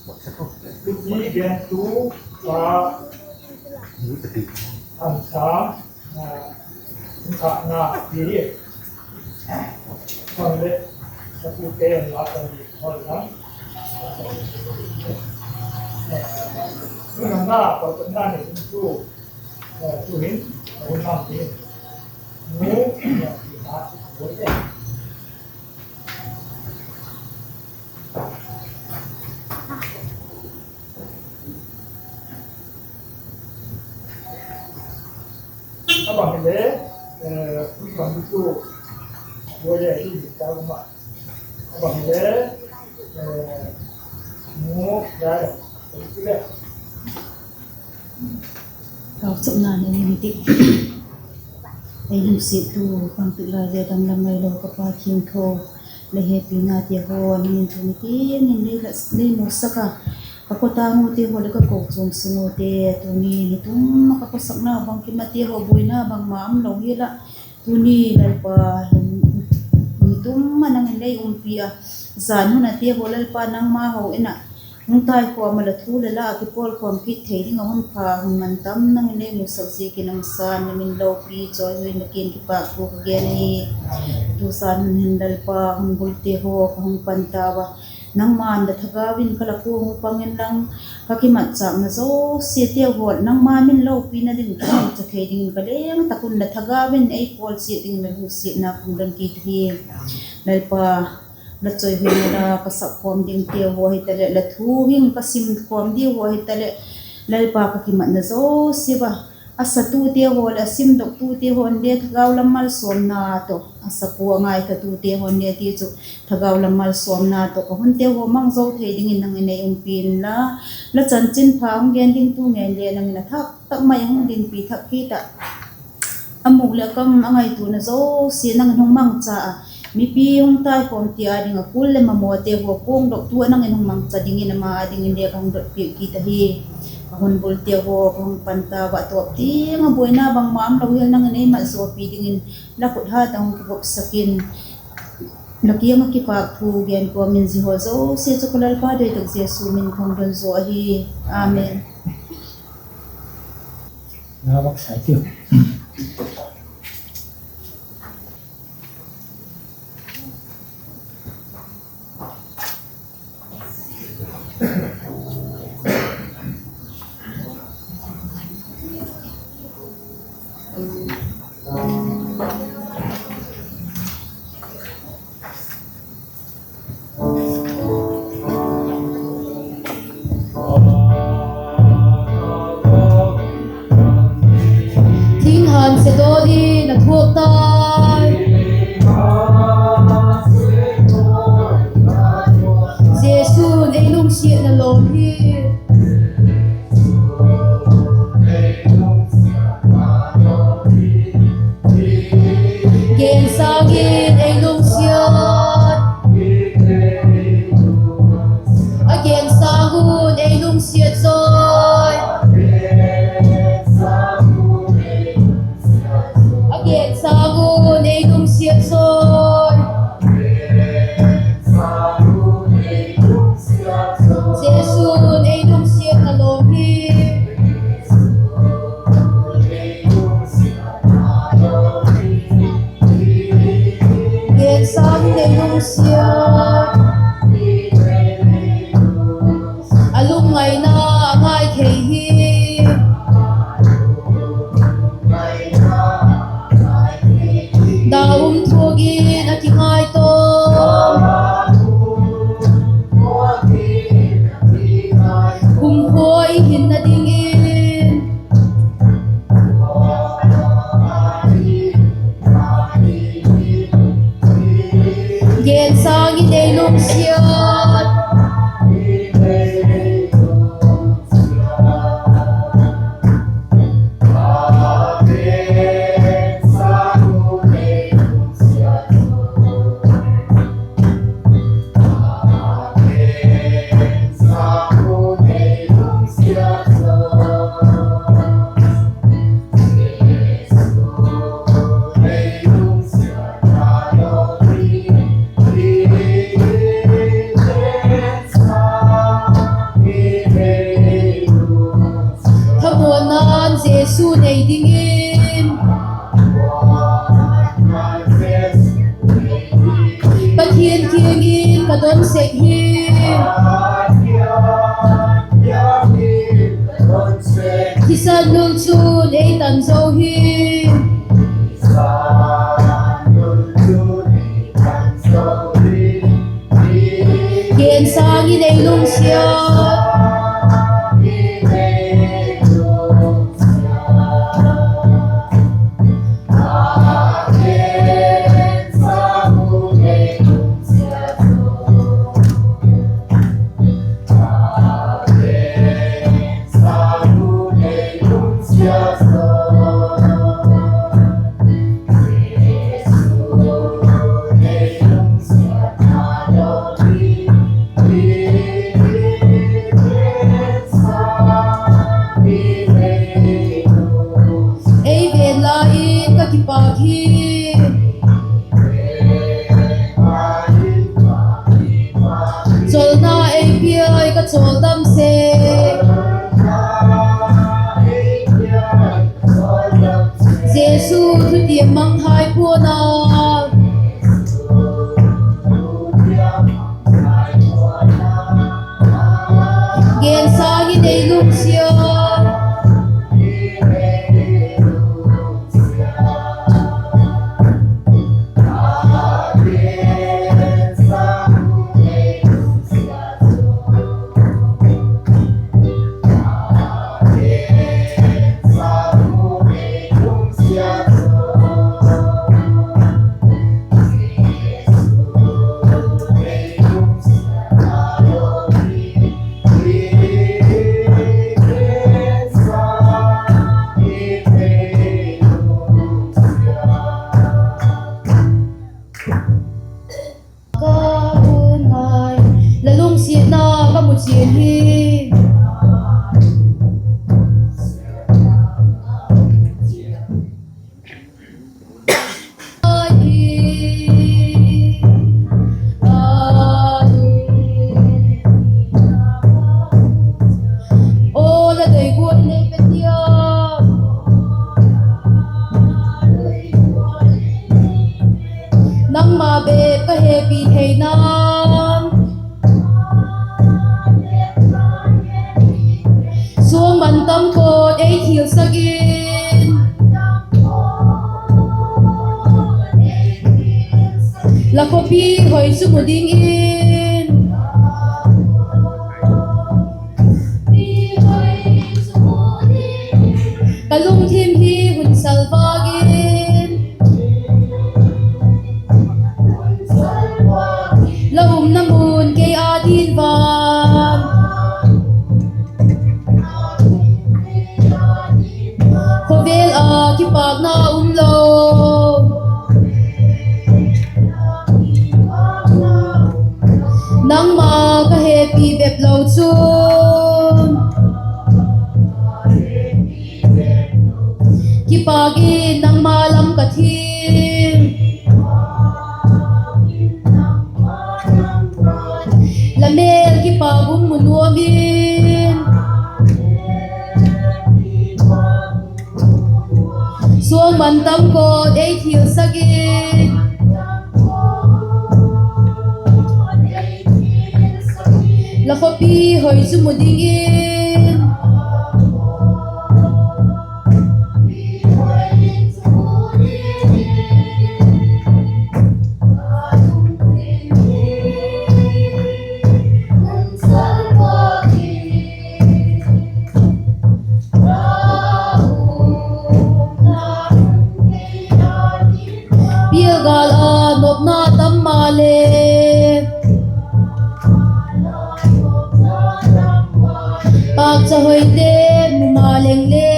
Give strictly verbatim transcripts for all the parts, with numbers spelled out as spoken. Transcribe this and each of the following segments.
Thupi gentu pa Thansâm, a, thakna ti hi. Bang le, ka pu te la ka ni hol lang. Nunna pa ka na ni tu, tu hin, a hun mang ni. Mu, ya, ti ha, ti ha. A bang hile, eh, bang tu, tu le i ta ma. A bang hile, eh, mu ya, tu le. Kauchapna nei ni ti. Ei lungsiat tu, pangpik lai le danglam ngailo ka Pa thiangtho, la hepina te haw, nang in thu ni tin in lei la, lei musak a, ka khawtâng u te haw leh ka kochuam sung u te, tuni ni tum a ka khawsakna bangkim a te haw buaina bangma um lo hial a, tuni Lalpa, ni tum a nang in lei umpi a, zan hun a te haw Lalpa nangma haw in a, hung taikhawm a la thu le la a kipawlkhawm kit thei ding a hun pha hun man tam nang in lei musak ziakin nang san na min lopi chawi hui na kin kipâk thu ka gen ahi. Tu zan hun hin Lalpa hun bulte haw ka hung pan tau a, nangma'n la thagau in ka la kuang u pang inlang, ka kimatchâkna zosia te haw nangma min lopina ding ka hung cha thei dingin ka leng tak un la thagau in ei pawl chiat dingin la lungsiatna ka hung don kit ahi. Lalpa, la chawi hui la ka sak khawm ding te haw hitaleh, la thu hing ka sim khawm diu haw hitaleh, Lalpa ka kimatna zosia a, a satute haw leh a simdoktu te haw in le thagau lam malsawmna tawh, a sak ua a ngaithatute haw in le ti chu thagau lam malsawmna tawh ka hunte haw mang zo thei dingin nang in ei umpi inla, la chanchinpha hung gen dingtu ngen le nang in a thak tak mai a hung dinpi thak kit ah, a mûk leh a kam a ngaituana zosia nang in hung mangcha a, mipi hung taikhawm ti â ding a kul leh mamawte haw puangdoktu a nang in hung mangcha dingin ama â dingin le ka hung dotpiak kit ahi. Ka hun bulte haw ka hung pan tau a, tawp tiang a buaina bangma um lo hial nang in ei mat zawpi dingin la khut hat a hung kivopsak in, la kiang ah kipâk thu gen kuam in zia haw zosia chu ka Lalpa deitak Jesu min ka hung don zaw ahi. Amen. Thing han sedaw din a thuak tai. Jesu'n ei lungsiatna lawm hi. Gen sâng in ei lungsiat. A gen sâng un ei lungsiat zawi. A gen sâng un ei lungsiat zawi. Jesu'n ei lung lungsiat. Ei ven lai in ka kipâk hi. Chawlna ei piai ka chawldam sek. Jesu thutiam mang hai pua'n a. Gen sâng in ei lungsiat. Ka hun ngai, la lungsiatna ka mu chian hi. Aw la dei gual nei pe tia. Nangma bep ka hepi thei nam. Suang man tam kawt ei thilsak in. La khawpi hoi chu mu dingin. Ka lungthim hi hun salvâk in. La umna mun kei â ding van. Khawvel ah kipâkna um lo. Nangma ka hepi bep lo chun. Kipâk in nangma lam ka thim. La mêl kipâk um mu nuam in. Suang man tam kawt ei thilsak in. La khawpi hoi chu mu dingin. Pial gâl ah nopna tam maleh, pâkcha hoite mu maleng le,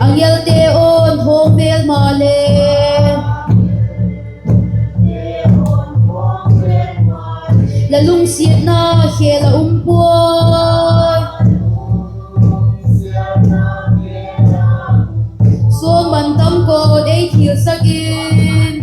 angelte awn thawm vel maleh, la lungsiatna khêl ah um puai. Suang man tam kawt ei thilsak in.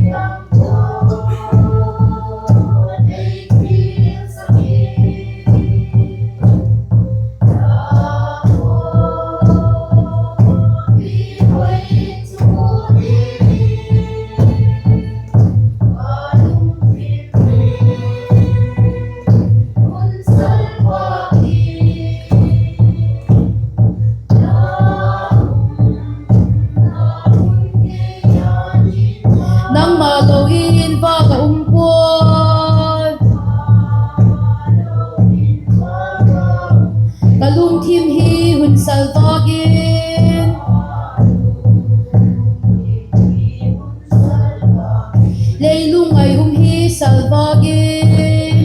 salvâk in,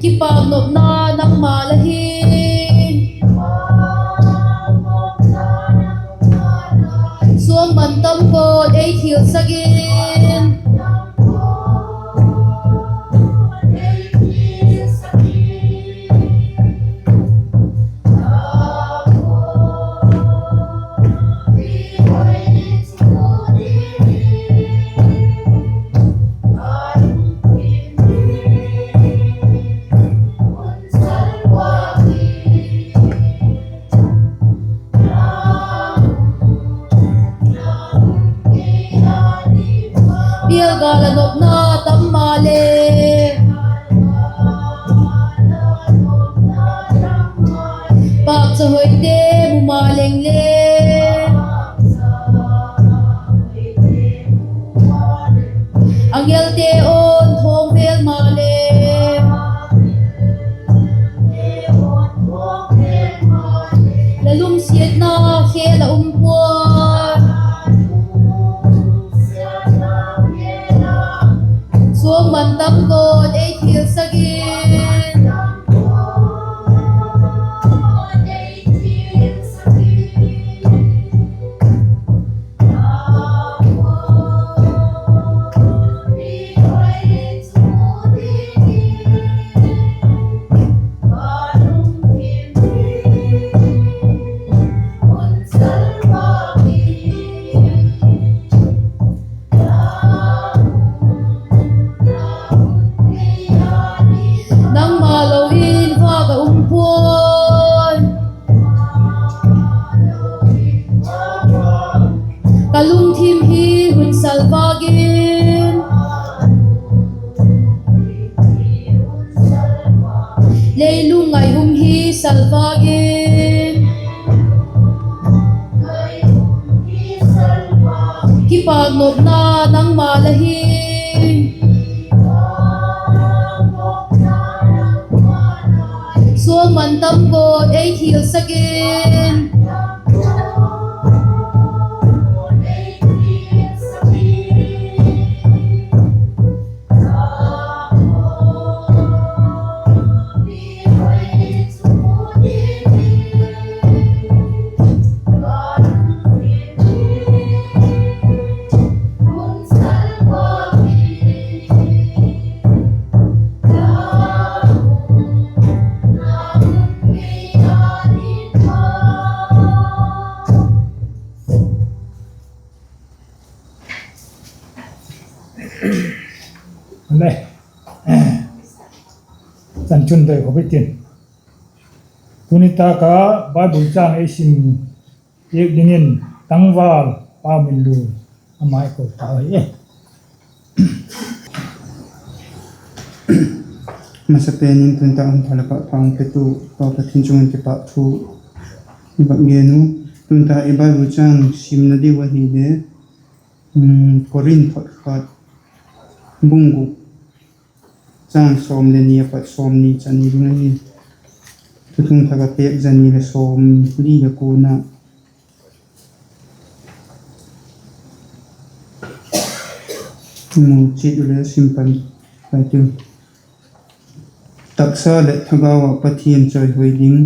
kipâknopna nangma la hin, suang man tam gawt ei thilsak in, pial gâl a nopna tam maleh, pâkcha hoite mu maleng le, angelte awn thawm vêl maleh, la lungsiatna khêl a um puai. Suang man tam gawt ei thilsak in, nangma lo in vâk a um puai. Ka lungthim hi hun salvâk in, leilung ngai um hi salvâk in, kipâknopna nangma la hi, suang man tam gawt ei thilsak in, Chan chun doi khop i tin. Tuni tâk a Bible châng ei sim piak dingin tangval Pa Minlu, ama i ko ta hi. Masapen in tuni tâk hun pha leh pâk pha hung petu Pa Pathian chung in kipakthu i vak gen u. Tuni tâk i Bible châng simna diu ahile, Korinth thot khat, bung guk, châng sawm leh ni a pat sawmni chan ni ding ahi. Thuthung Thak a pêk za ni leh sawmli leh kuana, mu chiat u le sim pan pai tiu. Taksa leh thagau ah Pathian chawihoi ding.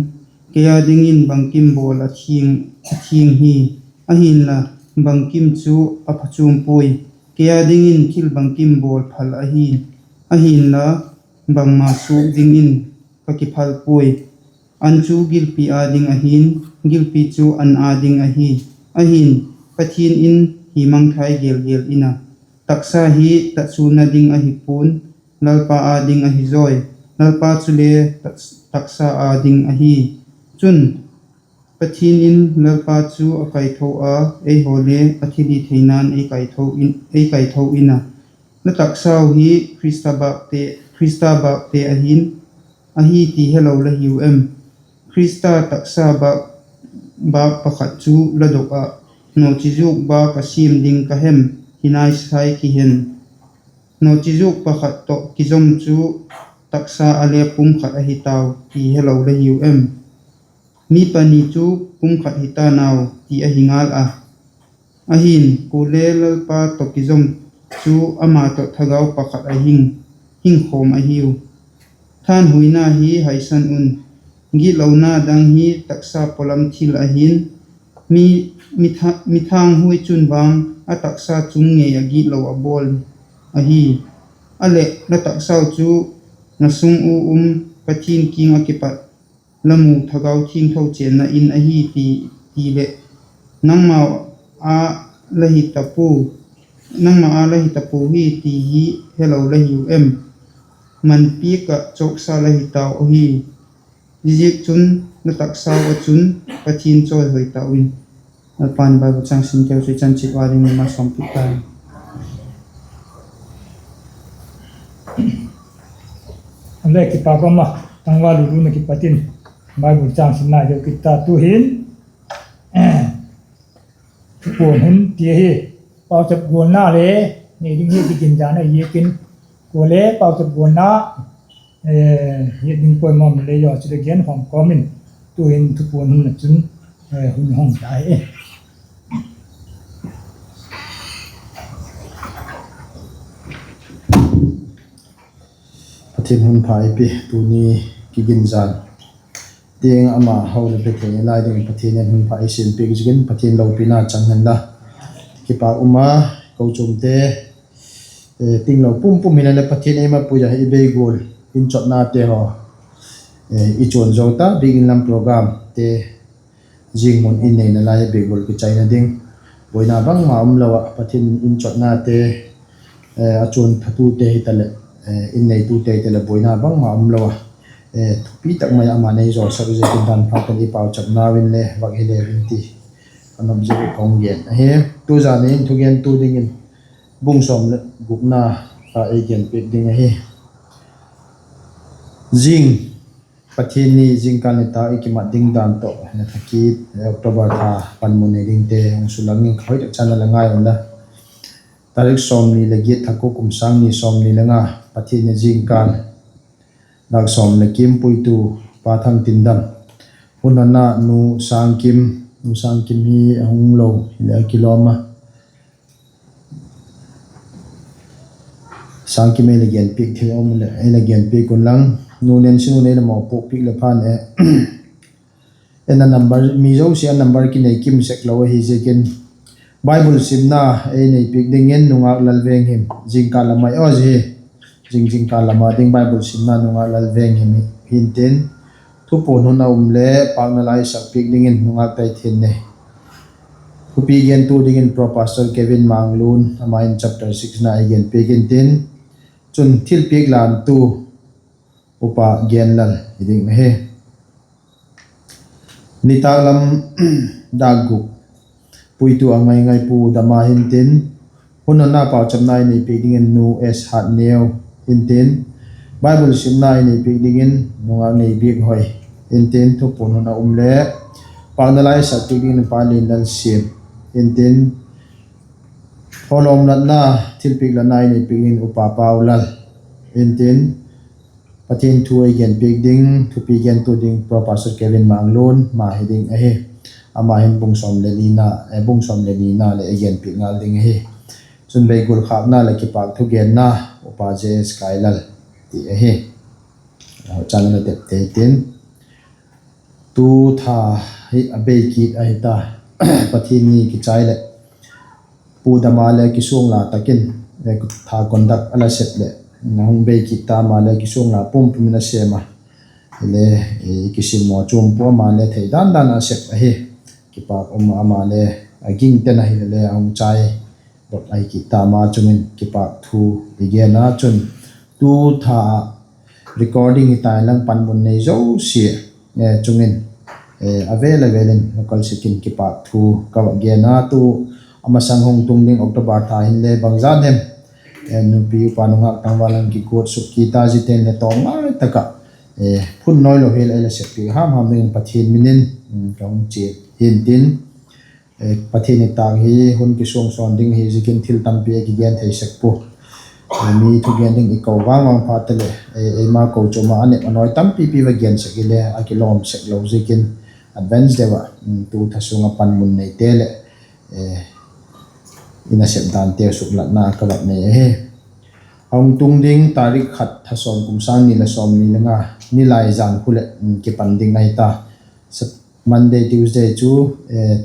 Kei â dingin bangkim bawl a thiang hi; ahinla, bangkim chu a phachuam puai. Kei â dingin thil bangkim bawl phal ahi; ahinla, bangma suak dingin ka kiphal puai. An chu gilpi â ding ahi'n, gilpi chu an â ding ahi; ahi'n, Pathian in hi mangthai gêl gêl in a. Taksa hi tatsuanna ding ahi pua'n, Lalpa â ding ahi zawi; Lalpa chule taksa â ding ahi. Chun, Pathian in Lalpa chu a kaitho a, eihaw le a thilhitheina'n ei kaitho in a. La taksau hi Khrista bâkte ahi'n, ahi ti helo la hiu em? Khrista taksa bâk pakhat chu la dok ah, nawchizuak bâk a siam ding ka hem? Hi nai sai ki hen. Nawchizuak pakhat tawh kizom chu taksa a le pum khat ahi tau ti helo la hiu em? Mi pani chu pum khat hi ta nau ti ahi ngal a. Ahi'n, kuale Lalpa tawh kizom chu ama tawh thagau pakhat a hing, hingkhawm ahiu. Thanhuina hi haisan un, gitlona dang hi taksa pawlam thil ahi'n, mi, mi tha-, mi thanghui chun vang a taksa chung ngei a gitlo a bawl ahi. A leh, la taksau chu la sung u um Pathian kiang ah kipat la mu Thagau Thiangtho chênna in ahi ti, ti leh, nangma a la hi ta pu, nangma a la hi ta pu hi ti hi helo la hiu em? Man piak ah chawksa la hi tau ahi. Ziaziakchun, la taksau ah chun Pathian chawihoi tau in. Lalpa'n Bible châng simteu chu i chan chiat ua dingin ma sawmpiak ta. Le kipak um a, tangval luluna kipat in Bible châng simna i deu kit ta tu'hin. Thupuan hun ti ahi, pauchap gualna le nei ding hi kigindan ahi ziakin, kuale pauchap gualna hiat ding poimaw le zaw chule gen khawm kawm in, tu'hin thupuan hun ah chun hun hong ta hi. Pathian hun pha ei pi, tuni kigindan tiang ama hau le pe thei lai ding Pathian in hun pha ei siam piak ziakin Pathian lopina chang hen la. Kipak um a, kochuamte, tinglo pumpum hina le Pathian ei mapui a i bei gual, inchotnate haw i chuan zo ta biakin lam programte, zing mun in neina lai bei gual kichaina ding, buaina bangma umlo ah Pathian inchotnate, a chuan thatute hitaleh, in neitute hitaleh buaina bangma umlo a, thupi tak mai a ama'n ei zawsak ziakin dan pha tan i pauchapnau in le vak hile vin ti ka nop zek i ka hung gen ahi. Tuzan in thugentu dingin bung sawm leh gukna kha ei genpiak ding ahi. Zing Pathian ni, zingkal nitâk i kimat ding dan tawh, thakit October tha panmun nei dingte hung sulang in ka hoi tak chan a la ngai unla. Tarik sawmni leh giat, tha kua, kum sâng ni sawmni le nga, Pathian ni zingkal. Dak sawm leh kim, puitu Pa Thangtindam. Hun honna Nu Sângkim, Nu Sângkim hi a hung lo hileh a kilawm a. Sângkim ei la genpiak thei um leh ei la genpiak unlang, Nu Nensinu'n ei la mawpuak piak leh phan e. Ena number, mi zosia number kinei kim sek lo ahi ziakin, Bible simna ei neipiak dingin Nungâk Lalvenghim, zingkal lam ahi aw zi hi, zing zingkal lam a ding Bible simna Nungâk Lalvenghim hi hintin, thupuan hun a um le pâkna la i sak piak dingin Nungâk Taithiannei, thupi gentu dingin Pro Pastor Kevin Manglun, ama in chapter six na ei genpiak intin, chun thilpiak lantu Upa Genlal hi ding ahi. Nitâk lam, dak guk, puitu a ngai ngai Pu Dama hintin, hun honna pauchapna i neipiak dingin Nu S Hatneu hintin, Bible simna i neipiak dingin Nungâk Neibiakhoi hintin, thupuan hun a um le pâkna la i sak piak dingin Pa Lianlalsiam hintin, hawlawm latna, thilpiak latna i neipiak dingin Upa Paulal hintin, Pathian thu ei genpiak ding, thupi gentu ding Pro Pastor Kevin Manglun ma hi ding ahi. Ama hin bung sawm leh nina, bung sawm leh nina leh ei genpiak ngal ding ahi. Chun beigul khâkna leh kipâk thugenna, Upa J S Kailal ti ahi. Chan a la tep tei tin, tu tha hi a bei kit ahi ta. Pathian ni kichai leh Pu Dama le kisuang la tak in, tha conduct a la sep leh a hung bei kit ta, ama le kisuang la pumpum in a sêm a. Hile, i kisim maw chuam pua, ama le thei dan dan a sep ahi. Kipâk um a, ama le a gingten ahile le a hung chai dok ahi kit ta, ama chung in kipâk thu i gen a chun, tu tha recording hi tai lang panmun nei zosia chung in a vel a vel in local sik in kipâk thu ka va gen a, tu a masang hung tung ding October tha hinle bangzat hem nupi upa nungâk tangval hung kiguat suk kit a, zia ten le tawm ngai tak ah phun nawi lo hile ei la sep piak ham ham dingin Pathian min in ka hung chial hintin, Pathian nitâk hi hun kisuang sawn ding ahi ziakin thil tampi a kigen thei sek pua. Mi thugen ding i ko vang vang phat taleh, eima kochuam ah a nep a nawi tampipi va gen sek hile a kilawm sek lo ziakin advance deu ah tu tha sung ah panmun neite leh i nasep danteu suklatna ka vak nei ahi. A hung tung ding tarik khat, tha sawm, kum sâng ni leh sawmni le nga, Nilaizan khu leh kipan ding ahi ta. Monday, Tuesday chu,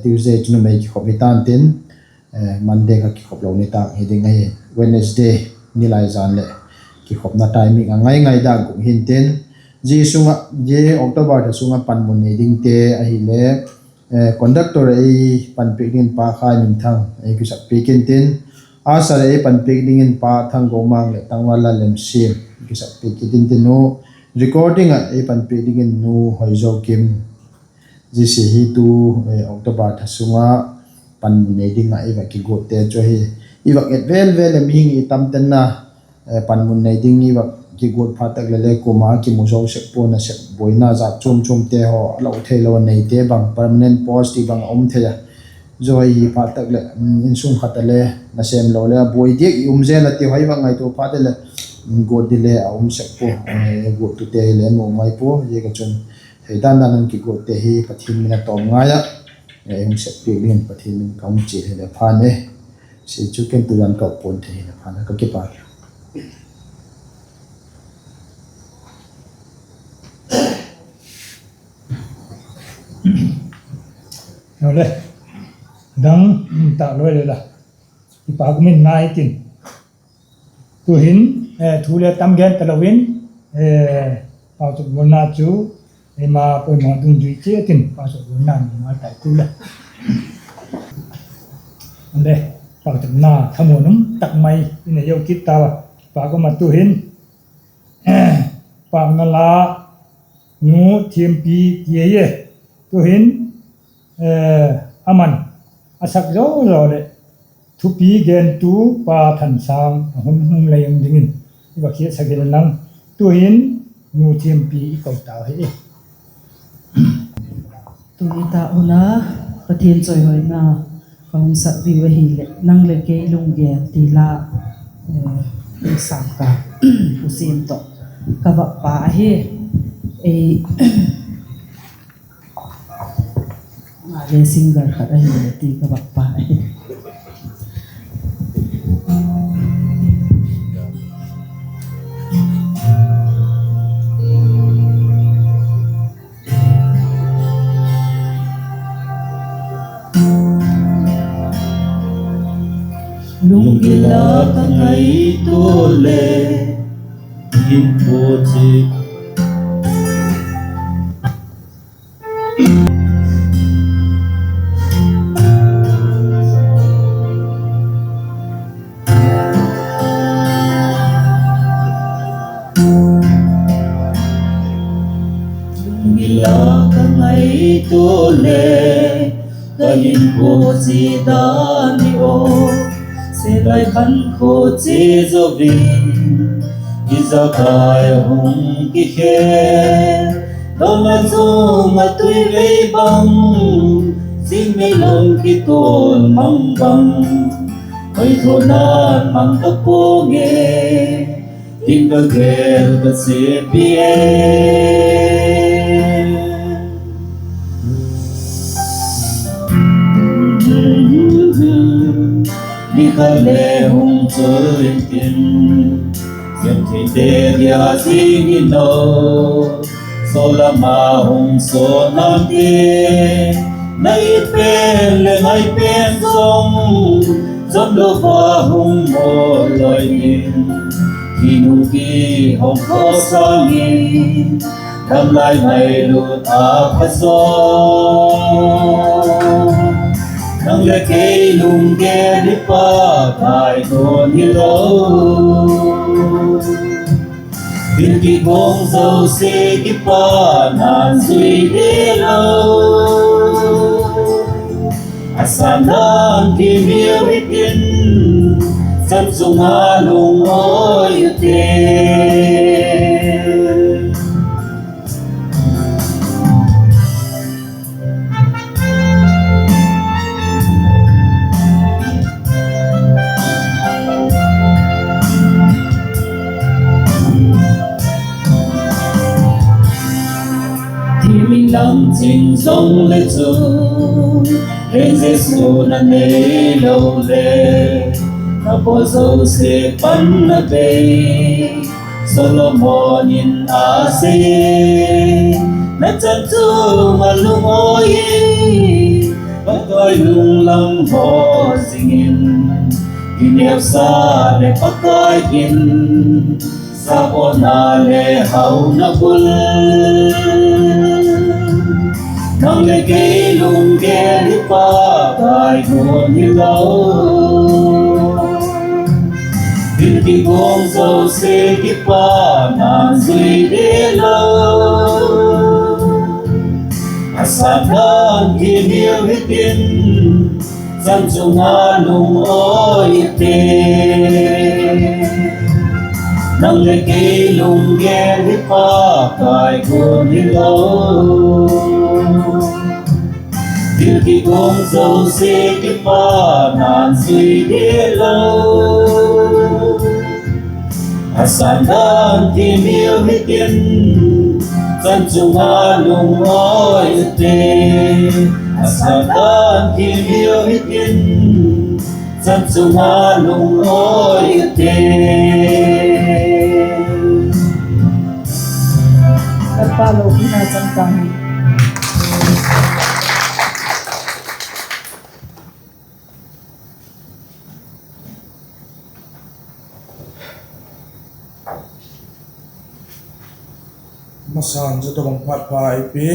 Tuesday chu numei kikhop hi ta'n tin, Monday kha kikhop lo ni tâk hi ding ahi. Wednesday, Nilaizan leh kikhopna timing a ngai ngai dâk guk hintin, zia sung ah, zia October tha sung ah panmun nei dingte ahileh, conductor ei panpiak dingin Pa Khaiminthang ei kisakpiak intin, usher ei panpiak dingin Pa Thanggomang leh Tangval Lallemsiam kisakpiak kit intin u, recording ah ei panpiak dingin Nu Hoizokim. Zia hi tu October tha sung ah panmun nei ding ah i vak kiguatte chu ahi. I vak et vel vel leh mihing i tam tenna, panmun nei ding i vak kiguat phat tak leh le kuama kimu zo sek pua, nasep buaina jat chuam chuamte haw a lo theilo a neite bang, permanent post ti bang a um thei a. Zia hi phat tak leh, insung khat a le nasêm lo le a buai diak i um zel a ti hi vak ngaitua phat tak leh, guat di le a um sek pua, guattute hi le nuam ngai pua, ziak a chun thei dan dan in kiguatte hi Pathian min a tawm ngai ah, hung seppiak dingin Pathian min ka hung chial hileh phan e. Zia chu ken tu dan ka puan thei hileh phan a, ka kipak. Dang tak loi le la, kipak min ngai tin. Tu'hin thu le tam gen talo in, pauchap gualna chu eima poimaw dungzui chiat in pauchap gualna ni ngal tai tu le. Le, pauchapna thamuan um tak mai i nei zo kit ta a, kipak um a. Tu'hin pakna la Nu Thiampi ti ei e, tu'hin aman a sak zo zo leh thupi gentu Pa Thansâng a hun hung lei um dingin i va khiatsak hi le nang. Tu'hin Nu Thiampi i ko tau hi. Tuni tak hun a Pathian chawihoina ka hung sak diu ahileh, Nang leh Kei Lunggel ti la, i sâng ka, U Siam tawh ka vak pa ahi. Ei, a le singer khat ahile ti ka vak pa ahi. Lunggil a ka ngaitua le, in pua chi. Lunggil a ka ngaitua le, ka hinkhua chi dan hi aw, Senlai khankhua chi zo in, i zakai hung kikhe, dawn a chung a tui vei bang, zing mei lam kitual mang bang, hoi thuna'n mang ka puang e, tin ka gel ka chiapi e. Ni khat le hung chul intin, siamtheite dia zing in aw, saw lam a hung sawn nante, na it pen leh ngai pen zong, zomlo va hung mawl loi in, thinu kihong thaw sâng in, damlai ngailut a pha zaw. Nang leh kei lunggel hi pa ngai tuan hilo, thil kiguat zosia kipa'n zui dilo. A sâng dan kimial hitin, chan sung a lungawi u te. Thiam in lam ching zong le chu, Leng Jesu'n a neilo le, Apaw zosia panna bei Solomon in a sei e, na chan chung ah lungawi in, Pakai lunglam haw zing in, kinepsa leh Pakai in, sapawtna leh hauna bul. Nang leh kei lunggel hi Pakai guan hilo, thil kiguat zosia kipana'n zui dilo. A Satan kimial hitin, chan chung ah lungawi te. Nang leh kei lunggel hi Pakai guan hilo, thil kiguat zosia kipana'n zui dilo. A Satan kimial hitin, chan chung ah lungawi te. A Satan kimial hitin, chan chung ah lungawi te. Lalpa lopina chang ta hen. Masa'n zia tawhbang phat pha ei pia,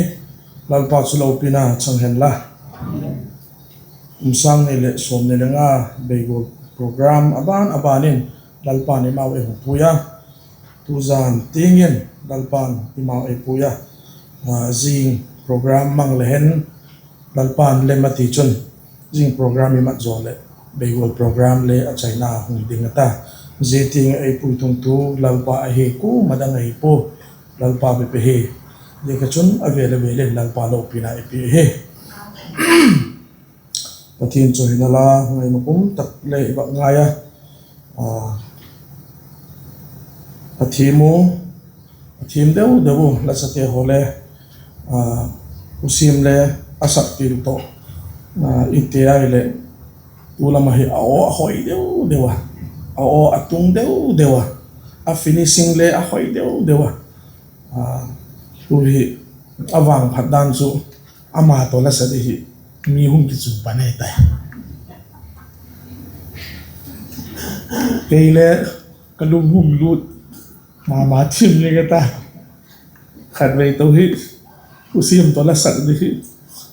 Lalpa chu lopina chang hen la. Kum sâng ni leh sawmni le nga beigual program a ban a ban in Lalpa'n eimau ei hung pui a, tuzan tiang in Lalpa'n eimau ei pui a, zing program mang le hen Lalpa'n lem a ti chun, zing program i mat zaw leh beigual program le a chaina hung ding a ta. Zia tiang ah ei puitungtu Lalpa ahi, kuama dang ahi pua, Lalpa bep ahi. Zia kha chun a vêl a vêl in Lalpa lopina i pia hi. Pathian chu hina la, ngaina pum tak le i vak ngai a, a thiam u, a thiam deu deu u lasate haw le, u Siam le a sak til tawh, i te ai leh, tu lam ahi a aw a hoi deu deu a, a aw a tung deu deu a, a finishing le a hoi deu deu a, tu hi a vangphat dan chu ama tawh la sa di hi mi hung kichu pan ahi tai. Kei le ka lunghum lût ma ma thiam ding ka ta. Khatvei tawh hi u Siam tawh la sak di hi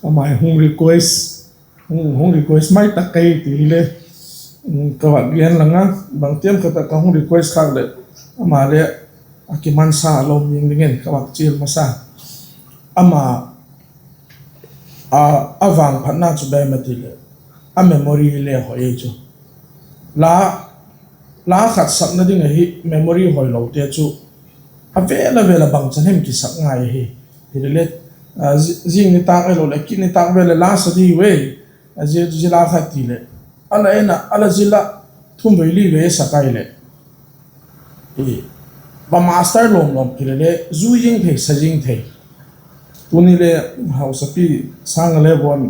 ama hung request, hung request mai tak kei ti hile, ka vak gen lang a, bangtiam khat ah ka hung request khâk leh ama le a kimansa lo ding dingin ka vak chial masa. Ama a vangphatna chu bang em a ti leh, a memory le hoi ei chu. La khat sakna ding ahi memory hoilote chu a vêl a vêl ah bangchan hem kisak ngai ahi. Hile le, zing nitâk ahilo leh kit nitâk vêl leh la sa di ve, zia la kha ti leh, a la en ah a la zil ah thum vei li vei a sak ai leh, va master lawm lawm kile le zui zing thei sa zing thei. Tuni le hausapi sâng a le bawn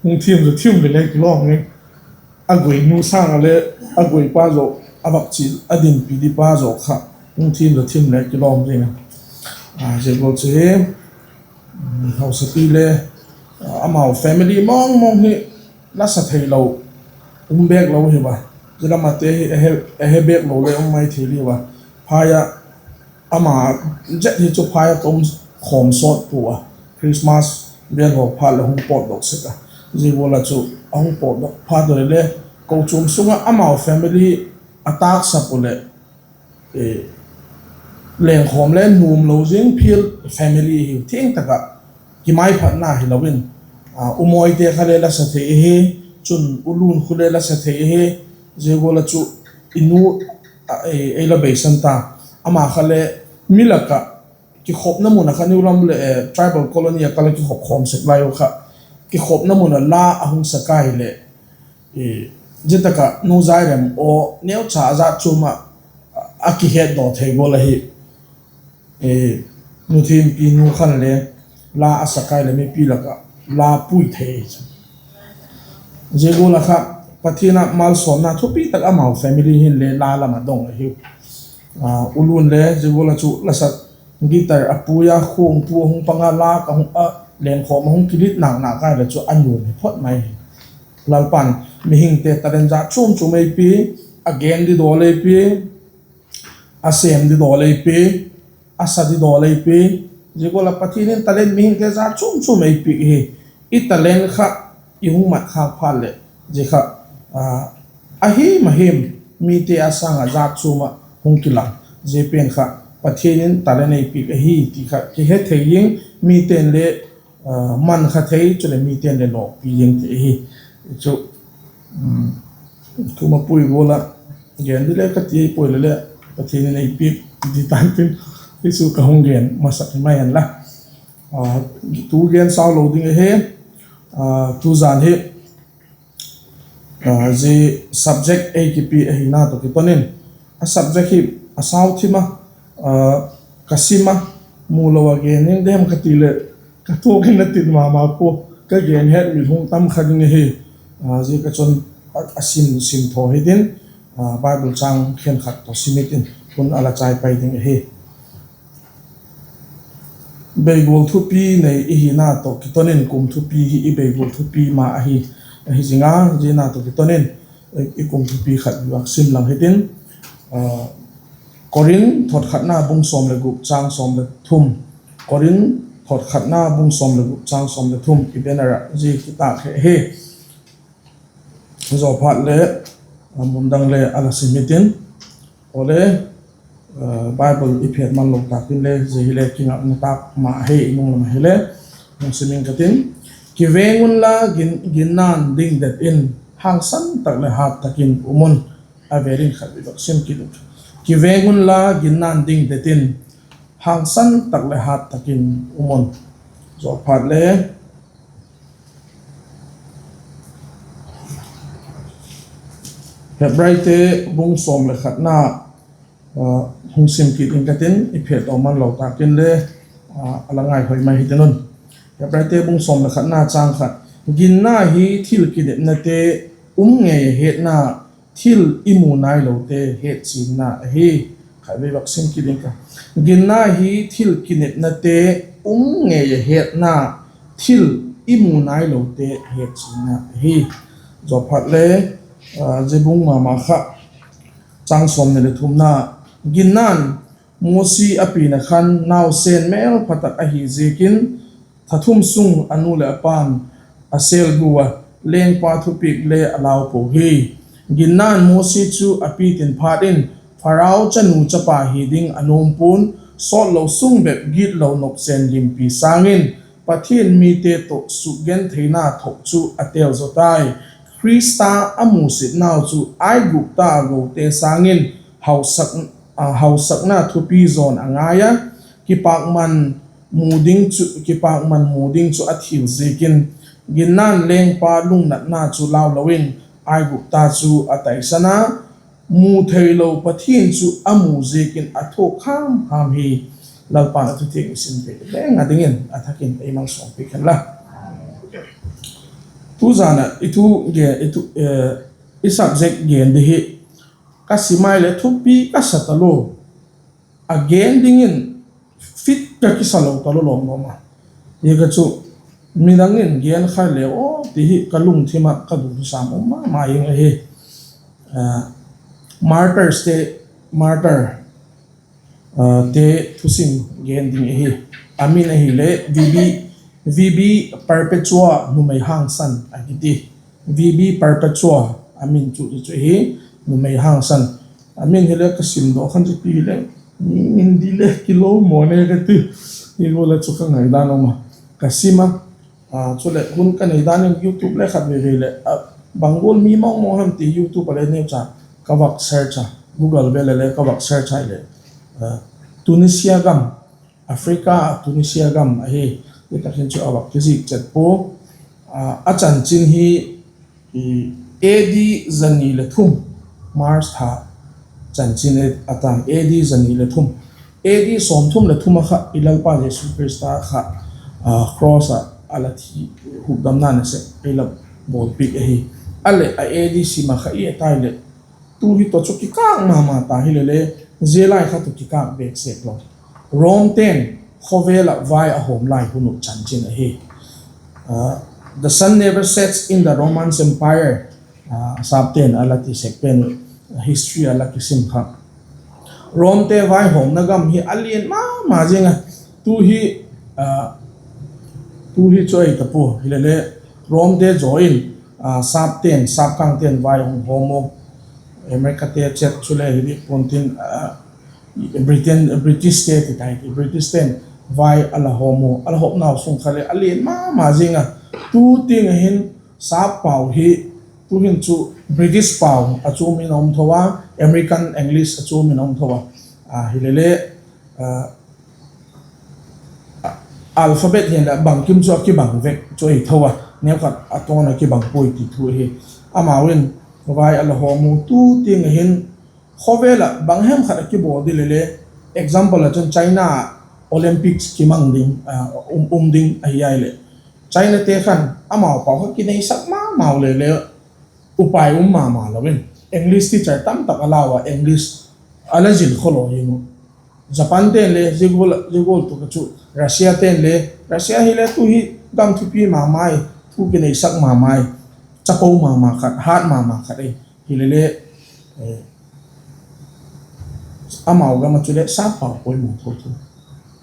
hung thiam zaw thiam le le kilawm nge. A guinu sâng a le a guipa zaw, a vak chial a dinpi dipa zaw kha hung thiam zaw thiam le kilawm zing a. Zia gual chu hi hausapi le amau family mawng mawng hi la sa theilo um bêk lo hi a. Zia lam ate hi a he bêk lo le um mai thei li a. Phai ah ama zet hi chu phai ah ka um khawm sawt pua a, Christmas vêl haw phat leh hung pawtdok sek a. Zia gual ah chu a hung pawtdok phat u le le, kochuam sung ah amau family a tâksa pua leh lengkhawm le nuam lo zing phial family hi thiang tak ah kimaiphatna hilo in, u Mawite kha le la sa thei ahi, chun u Lun khu le la sa thei ahi. Zia gual ah chu i nu ei la beisan ta, ama kha le mi lak ah kikhopna mun ah kha New Lam leh Tribal Colony ah ka la kikhop khawm sek lai u kha, kikhopna mun ah la a hung sa kai leh, zia tak ah Nu Zairem aw neucha a zat chuam ah a kihetdaw thei gual ahi. Nu Thimpi nu khan le la a sa kai leh mipi lak ah la pui thei chu. Zia gual ah kha Pathian a malsawmna thupi tak amau family hin le la lam a dong ahiu. U Lun le zia gual a chu la sak, guitar a pui a, khuang tu a hung pang a, la ka hung a, lengkhawm a hung kilit nak nak kai le chu a nuam hi phot mai hi. Lalpa'n mihingte talent jat chuam chuam ei pi, a gen di dawl ei pi, a sêm di dawl ei pi, a sa di dawl ei pi. Zia gual a Pathian in talent mihingte jat chuam chuam ei piak hi. I talent kha i hung mat khâk phat leh, zia kha a him a him mite a sâng ah jat chuam ah hung kilang. Zia pen kha Pathian in talent ei piak ahi ti kha kihe thei ding, mite'n le man kha thei, chuleh mite'n le lawkpi ding ti ahi. Chu, kum a pui gual ah gen di le ka ti puai le le, Pathian in ei piak di tan tin, hi chu ka hung gen masak hi mai hen la. Tu gen sau lo ding ahi, tu zan hi zia subject ei kipi ahina tawh kiton in, a subject hi a sau thim a, ka sim a, mu lo a gen ning dem ka ti leh, ka tuak in a tin ma ma pua, ka gen het mi hung tam kha ding ahi. Zia ka chun a sim, sim thaw hitin, Bible châng khenkhat tawh sim hitin, hun a la chai pai ding ahi. Beigual thupi nei i hina tawh kiton in kum thupi hi i beigual thupi ma ahi, ahi zing a, ziana tawh kiton in i kum thupi khat vak sim lang hitin, Korinth thotkhatna bung sawm leh guk châng sawm leh thum. Korinth thotkhatna bung sawm leh guk châng sawm leh thum, i banner ah zia kitâk hi ahi. Zawphat le, mun dang le a la sim hitin, awle, Bible i phet man lo tâk in le zia hile kingakna tâk ma ahi, i nung lam ah hile, hung sim ing ka tin. Kiveng unla, ginna'n ding det in, hangsan tak leh hât tak in um un. A vêl in khat vak sim kit u. Kiveng unla, ginna'n ding det in, hangsan tak leh hât tak in um un. Zawphat le, Hebraite bung sawm leh khatna hung sim kit ing ka tin, i phet tawm man lo tâk in le a la ngaihoi mai hitin un. Hebraite bung sawm leh khatna châng khat, ginna hi thil kinepnate um ngei a hetna, thil i mu nailote hetchianna ahi. Khatvei vak sim kit ing ka. Ginna hi thil kinepnate um ngei a hetna, thil i mu nailote hetchianna ahi. Zawphat le, zia bung ma ma kha, châng sawmni leh thumna, ginna'n Mosi a pianna khan nausen mêlpha tak ahi ziakin, tha thum sung a nu leh a pa'n a sêl gu a, lengpa thupiak le a lau puau hi. Ginna'n Mosi chu a pitin phat in, Pharaoh chanu chapa hi ding a nuam pua'n, sawtlo sung bep gitlo nopsen limpi sâng in, Pathian mite tawh sukgentheina thok chu a têl zaw tai. Khrista a musitnau chu Aigupta gote sâng in hausakna thupi zaw'n a ngai a, kipakman mu ding chu, kipakman mu ding chu a thil ziakin, ginna'n lengpa lungnatna chu lau lo in, Aigupta chu a taisan a, mu theilo Pathian chu a mu ziakin a thuak ham ham hi. Lalpa'n a thu thiang i sim thei leng a dingin a thak in ei malsawmpiak hen la. Tuzan ah i thu, i subject gen di hi ka sim ai leh thupi ka sa talua, a gen dingin fit ka kisa lo talua lawm lawm a. Hi ka chu midang in gen kha le aw ti hi ka lungthim ah ka dunsam um ma ma ing ahi. Martyrste, martyrte thusim gen ding ahi. A min ahile VB Perpetua numei hangsan a kiti. VB Perpetua a min chu chu hi, numei hangsan. A min hile ka simdok khan chu pi hile, mi min di le kilo maw ne ka ti. Hi gual a chu ka ngaidan um a, ka sim a. Chuleh hun ka neidan in YouTube le khat veve leh, bang gual mi mawngmawng hem ti YouTube a le neucha ka vak search a, Google vêl a le ka vak search a hileh, Tunisia gam, Africa Tunisia gam ahi. Hi tak hin chu a vak kizik chet pua. A chanchin hi AD zani leh thum, March tha chanchin a ta, AD zani leh thum, AD sawmthum leh thum a kha i Lalpa Jesu Khrista kha cross ah a la thi, hukdamna nasep ei la bawlpiak ahi. A leh a A D sim a kha i et tai leh, tu hi tawh chu kikâk ma ma ta hile le, zia lai kha tawh kikâk bêk sek lo. Rom ten khawvel ah vai a hawm lai hun uh chanchin ahi. The sun never sets in the Roman Empire, sapte'n a la ti sek pen uh, history a la kisim kha. Romte vaihawmna gam hi a lian ma ma zing a, tu hi, tu hi chu ahi ta pua hile le, Romte zaw in, sapte'n, sapkângte'n vai hung hawm u, Americate chet chule hi dik pua'n tin, Britain, Britishte ti tai ti, Britishten vai a la hawm u, a la hawmnau sung kha le a lian ma ma zing a, tu tiang a hin sap pau hi, tu'hin chu British pau a chuam in a um tho a, American English a chuam in a um tho a, hile le, alphabet hin leh bangkim chu a kibang vek chu ahi tho a, neukhat a tawn a kibang puai ti thu ahi. Amau in vai a la hawm u, tu tiang a hin khawvel ah bang hem khat a kibawl di le le, example ah chun China Olympics kimang ding, um ding ahi ai leh, Chinate khan amau pau kha kineisak ma mau le le, upai um ma ma lo in, English teacher tamtak a lau a, English a la zil khawlawi in uh. Japante'n le zia gual tuk a chu, Russiate'n le, Russia hile tu hi gam thupi ma mai, thu kineisak ma mai, chapo ma ma khat, hat ma ma khat ahi. Hile le, amau gam ah chule sap pau poimaw tho tho.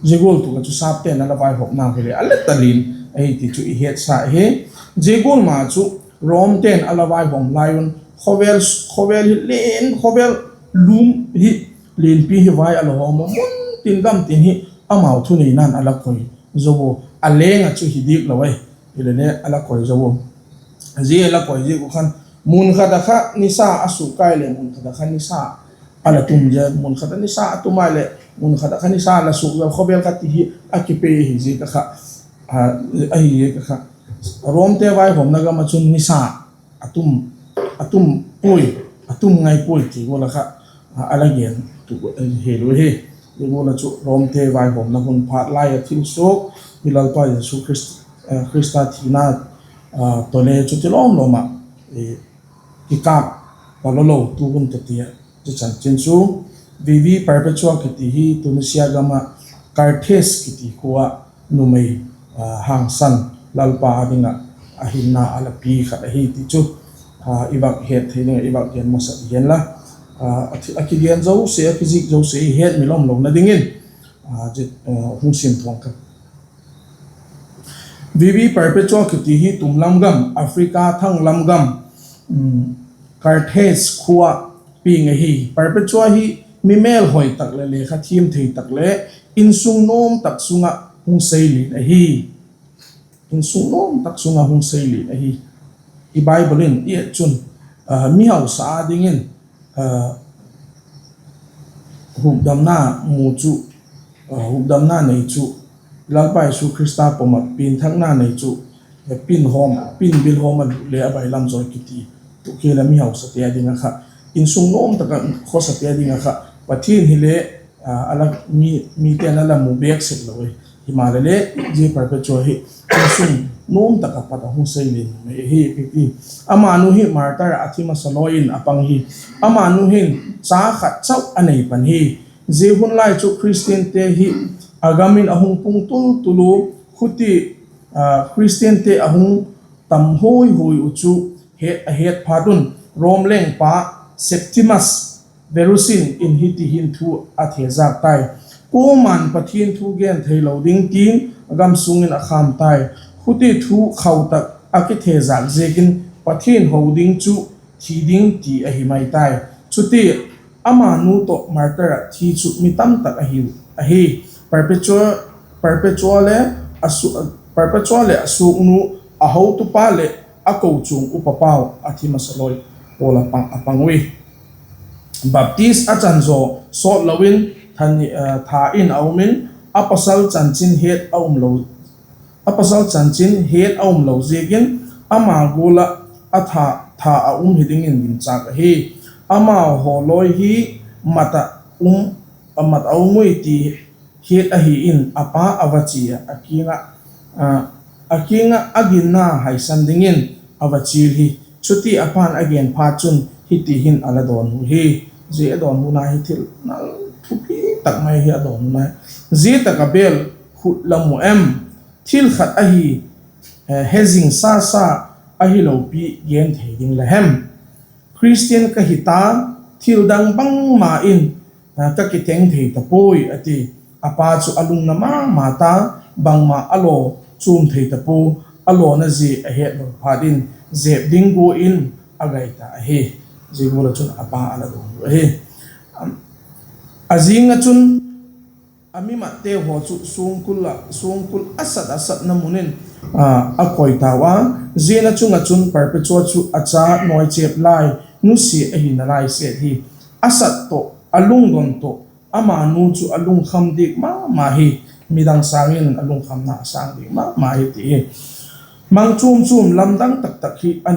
Zia gual tuk a chu sapte'n a la vaihawmnau hile a let a lian ahi ti chu i hetsa hi. Zia gual ma chu Romte'n a la vaihawm lai un, khawvel hi len, khawvel lum hi lianpi hi vai a la hawm u, mun tin gam tin hi amau thuneina'n a la koi zo u, a leng ah chu hi dik lo ahi. Hile le a la koi zo u. Zia la koi ziak uh khan, mun khat ah kha nisa a suk kai leh mun khat ah kha nisa a la tum zel, mun khat ah nisa a tum ai leh mun khat ah kha nisa a la suk zel, khawvel kha ti hi a kipe hi ziak a kha, ahi ziak a kha, Romte vaihawmna gam ah chun nisa a tum puai, a tum ngai puai ti gual a kha a la gen tu helu hi. Zia gual ah chu Romte vaihawmna hun phat lai a thil suak hi Lalpa Jesu Khrista thina tawh le chuti lawm lawm ah kikâk palo lo tu hun tawh ti a, chu chanchin chu Vivi Perpetua kiti hi Tunisia gam ah Carthage kiti khua ah numei hangsan Lalpa â ding ah a hinna a la pi khat ahi ti chu i vak het thei ding ah i vak gen masa i hen la, a kigen zosia, a kizik zosia i het mi lawm lona dingin hung sim thawng ka. Vivi Perpetua kiti hi tum lam gam, Africa thang lam gam, Carthage khua ah piang ahi. Perpetua hi mi mêlhoi tak leh lekha thiam thei tak leh insung nuam tak sung ah hung sei lian ahi. Insung nuam tak sung ah hung sei lian ahi. I Bible in i et chun, mihausa â dingin hukdamna mu chu, hukdamna nei chu, Lalpa Jesu Khrista pom ah pianthakna nei chu, pinhawm, pinbilhawm a lut le a bailam zawi kiti, tu kei la mihausate â ding ah kha, insung nuam tak ah khawsate â ding ah kha Pathian hile, mite'n a la mu bêk sek lo hi. Himaleh le, zia Perpetua hi insung nuam tak ah pat a hung sei lian mai ahi kiti. Amanu hi martyr ah a thi masa lawi in a pang hi. Amanu hin cha khat chau a nei pan hi. Zia hun lai chu Khristiante hi a gam in a hung pung tul tul u, khuti Khristiante a hung tam huai huai uh chu a het phat un Rom lengpa Septimus Verus in hiti hin thu a thezâk tai: Kuama'n Pathian thu gen theilo ding tin a gam sung in a khâm tai. Khuti thu khau tak a kithezâk ziakin Pathian ho ding chu thi ding ti ahi mai tai. Chuti amanu tawh martyr ah thi chu mi tamtak ahiu ahi. Perpetua leh a suaknu, a hotupa leh a kochuam upapau a thi masa lawi pawl a pang ui. Baptist a chan zaw sawt lo in tha in a um in, a pasal chanchin het a um lo a pasal chanchin het a um lo ziakin ama gual ah a tha a um hi dingin ginchâk ahi. Amau haw lawi hi mat a um ui ti het ahi in a pa a va chia a, a kiang ah a ginna haisan dingin a va chial hi. Chuti a pa'n a gen phat chun hiti hin a la dawnhu hi. Zia a dawnhuna hi thil nal thupi tak mai hi a dawnhuna hi. Zia tak ah bêl khut la mu em? Thil khat ahi, hezing sa sa ahi lopi gen thei ding la hem? Khristian ka hi ta, thil dang bangma in ka kitheng thei ta puai, a ti. A pa chu a lungna ma ma ta, bangma a law chuam thei ta pua, a lawna zia a hetlo phat in zep ding gua in a gai ta ahi. Zia gual ah chun a pa a la dawnhu ahi. A zing ah chun a mimatte haw chu suangkul a sat a satna mun in a koi tau a. Zia na chung ah chun Perpetua chu a cha nawi chêp lai, nusia ahina lai set hi a sat tawh, a lungdon tawh, ama nu chu a lungkham diak ma ma hi, midang sâng in a lungkhamna a sâng diak ma ma hi ti hi. Mang chuam chuam lamdang tak tak hi a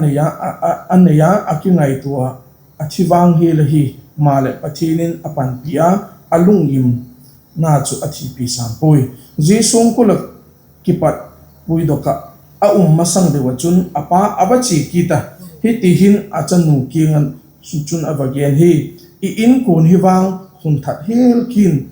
nei a, a kingaitua a, a thi vang hial ahi, maleh Pathian in a panpi a, a lunggimna chu a thipi sâng puai. Zia suangkul ah kipat puidok ah a um masang deu ah chun a pa a va chia kit a, hiti hin a chanu kiang ah chun a va gen hi: I inkuan hi vang hun that hial kin,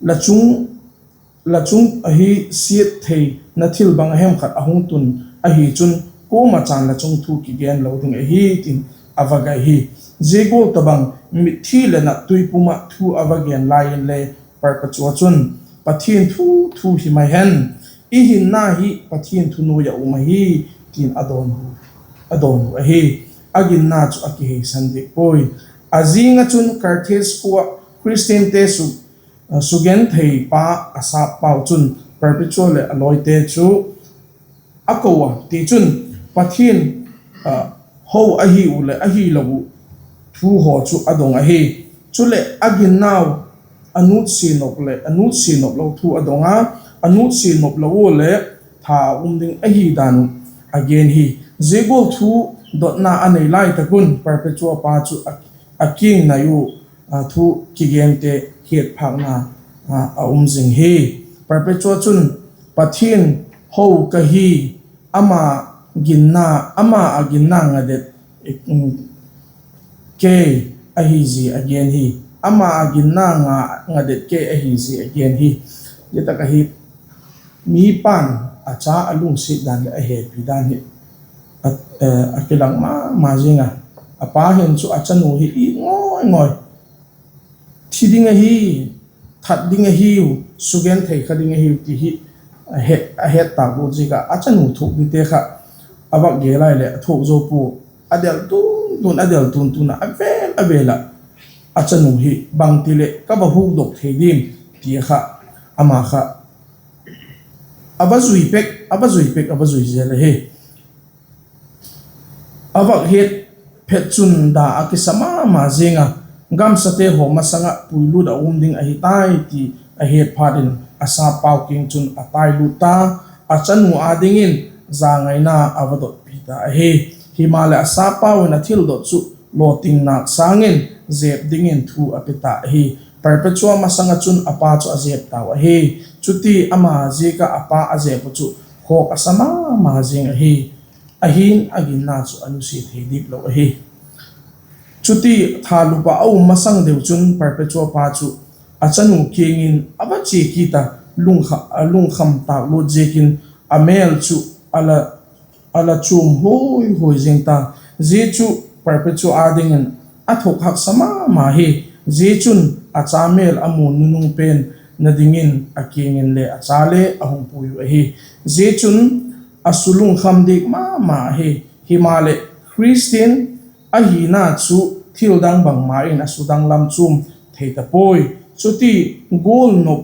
la chung ahi siat theina thil bang a hem khat a hung tun ahi chun, kuama chan la chung thu kigen lo ding ahi, tin a va gai hi. Zia gual tawhbang mitthi leh nat tuipum ah thu a va gen lai inle Perpetua chun, Pathian thu thu hi mai hen, i hinna hi Pathian thunuai ah um ahi, tin a dawnhu ahi. A ginna chu a kiheisan diak puai. A zing ah chun Carthage khua ah Khristiante sugentheipa a sap pau chun Perpetua leh a lawite chu a ko a, tichun Pathian ho ahi uh leh ahilo uh thu haw chu a dong ahi. Chuleh a ginnau a nutsia nop leh a nutsia nop lo thu a dong a, a nutsia nop lo ua leh tha a um ding ahi dan uh a gen hi. Zia gual thu dotna a nei lai tak un Perpetua pa chu a kiang nai ua thu kigente hiat phâkna a um zing hi. Perpetua chun, Pathian ho ka hi, ama ginna, ama a ginna ngadet kei ahi zia a gen hi. Ama a ginna ngadet kei ahi zia a gen hi. Zia tak ahi, mi pa'n a cha a lungsiat dan leh a hepi dan hi a kilang ma ma zing a. A pa hin chu a chanu hi it ngai ngai, thi ding ahi, that ding ahiu, sugenthei kha ding ahiu ti hi a het tâk lut ziak ah a chanu thuak dingte kha a vak gel lai leh a thuak zo pua. A del tun tun, a del tun tun ah, a vêl a vêl ah a chanu hi bangti leh ka va hukdok thei diam ti kha ama kha a va zui pek, a va zui pek, a va zui zel ahi. A vak het phet chun da a kisa ma ma zing a, gamsate haw masang ah puilut a um ding ahi tai ti a het phat in a sappau kiang chun a tailut ta, a chanu â dingin zangaina a va dotpi ta ahi. Himaleh a sappau in a thildot chu lawting nâk sâng in zep dingin thu a pe ta ahi. Perpetua masang ah chun a pa chu a zep tau ahi. Chuti ama ziak ah a pa a zep uh chu khawk a sa ma ma zing ahi. Ahi'n a ginna chu a nusia thei dik lo ahi. Chuti thalup ah a um masang deu chun Perpetua pa chu a chanu kiang in a va chia kit a, lungkham tâk lut ziakin a mêl chu a la chuam huai huai zing ta. Zia chu Perpetua â dingin a thuak haksa ma ma hi. Zia chun a cha mêl a mu nunung pen na dingin a kiang in le a cha le a hung pui uh ahi. Zia chun a su lungkham dik ma ma hi. Himaleh Khristian ahina chu thil dang bangma in a su danglam chuam thei ta puai. Chuti gual nop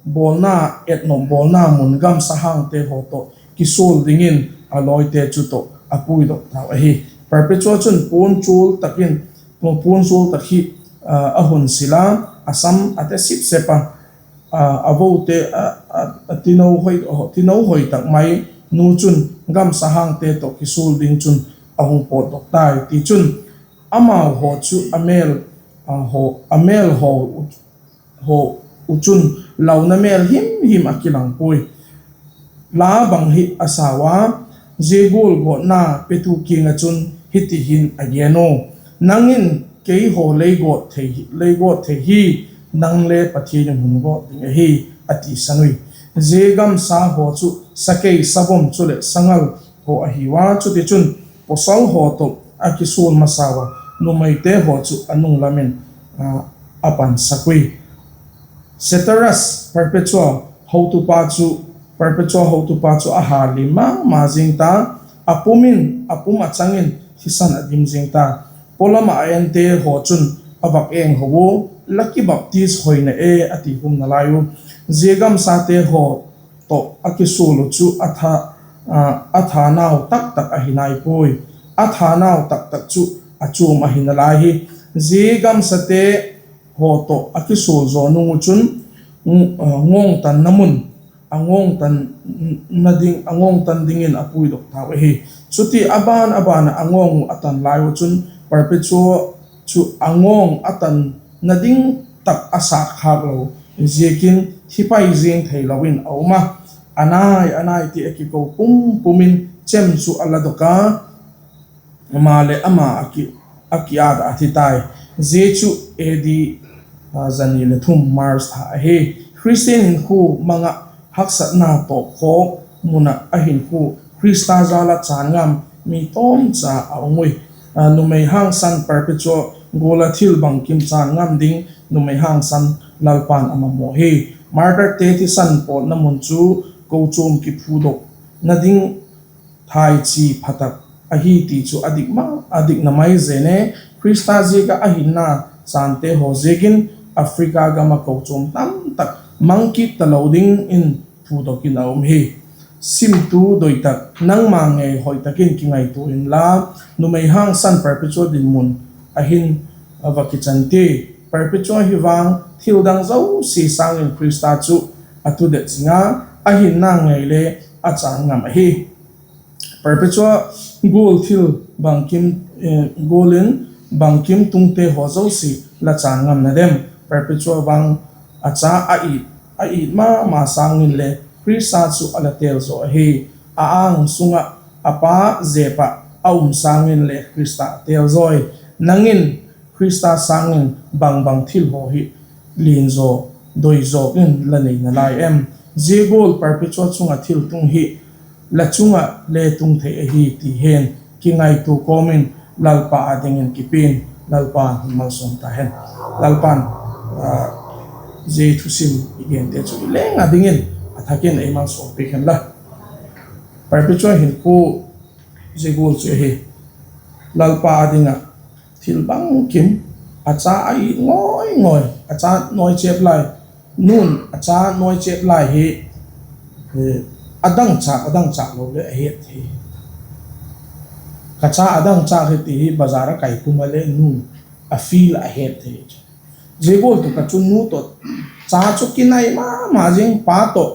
bawlna, et nop bawlna mun gamsa hangte haw tawh kisual dingin a lawite chu tawh a puidok tau ahi. Perpetua chun puan chual tak hi a hun sil a, a sam a te sip sep a, a vote tino hoi tak mai nu chun gamsa hangte tawh kisual ding chun a hung pawtdok tai. Tichun, amau haw chu a mêl haw uh chun launa mêl him him a kilang puai. La bang hi a sau a, zia gual gawtna petu kiang ah chun hiti hin a gen u: Nang in keihaw lei gawt thei hi, nang le Pathian in hun gawt ding ahi, a tisan ui. Zia gamsa haw chu sakei, savom chuleh sangal haw ahiu a, chutichun pawsal haw tawh a kisual masa ua, numeite haw chu a nung lam in a pansak ui. Ceteris parpetua hotupa chu, parpetua hotupa chu a hâl lim ma ma zing ta, a pum in, a pum a chang in thisan a dim zing ta. Pawlam ah a ente haw chun a vak eng ho u, La kibaptis hoina e, a ti hum nalai u. Zia gamsate haw tawh a kisual uh chu a thanau taktak ahi nai puai. A thanau taktak chu a chuam ahi nalai hi. Zia gamsate haw tawh a kisual zaw nung uh chun, ngawngtanna mun a ngawngtan dingin a puidok tau ahi. Chuti a ban a ban ah a ngawng uh a tan lai uh chun, parpetua chu a ngawng a tanna ding tak a sâk khâk lo ziakin thi pai zing theilo in a um a, a nai a nai ti a kiko pum pum in chem chu a ladok a, maleh ama a kiât ah a thi tai. Zia chu A D za ni leh thum March tha ahi. Khristian hinkhua mang ah haksatna tawp khawk mun ah a hinkhua Khrista jal ah chân ngam mi tawmcha a um ui. Numei hangsan parpetua gual ah thil bangkim chân ngam ding numei hangsan Lalpa'n a mamaw hi. Martyrte thisan pawtna mun chu kochuam kiphudokna ding thaichi pha tak ahi ti chu a dik ma, a dikna mai zen e. Khrista ziak ah a hinna chânte haw ziakin Africa gam ah kochuam tamtak mang kit talo dingin phudok in a um hi. Simtu doi tak, nangma ngei hoi tak in kingaitua inla, numei hangsan parpetua dinmun a hin va kichan ti. Parpetua hi vang thildang zosia sâng in Khrista chu a tudet zing a, a hinna ngei le a chân ngam ahi. Parpetua gual thil, gual in bangkim tungte haw zosia la chân ngamna dem? Parpetua vang a cha a it ma ma sâng in le Khrista chu a la têl zaw ahi. A âng sung ah a Pa zep ah a um sâng in le Khrista a têl zawi. Nang in Khrista sâng in bang bang thil haw hi lian zaw, doi zawk in la nei nalai em? Zia gual parpetua chung ah thil tung hi la chung ah le tung thei ahi ti hen kingaitua kawm in Lalpa â dingin kipia'n, Lalpa'n hun malsawm ta hen. Lalpa'n zia thusim i gente chu i leng â dingin a thak in ei malsawmpiak hen la. Parpetua hinkhua zia gual chu ahi. Lalpa â ding ah thil bangkim, a cha a it ngawi ngawi, a cha nuai chêp lai, nu'n a cha nuai chêp lai hi a dangchâk, a dangchâk lo le a het thei. Ka cha a dangchâk hi ti hi bazar ah kai pum ah le nu'n a feel a het thei. Zia gual tuk ah chu nu tawh cha chu kinai ma ma zing, pa tawh,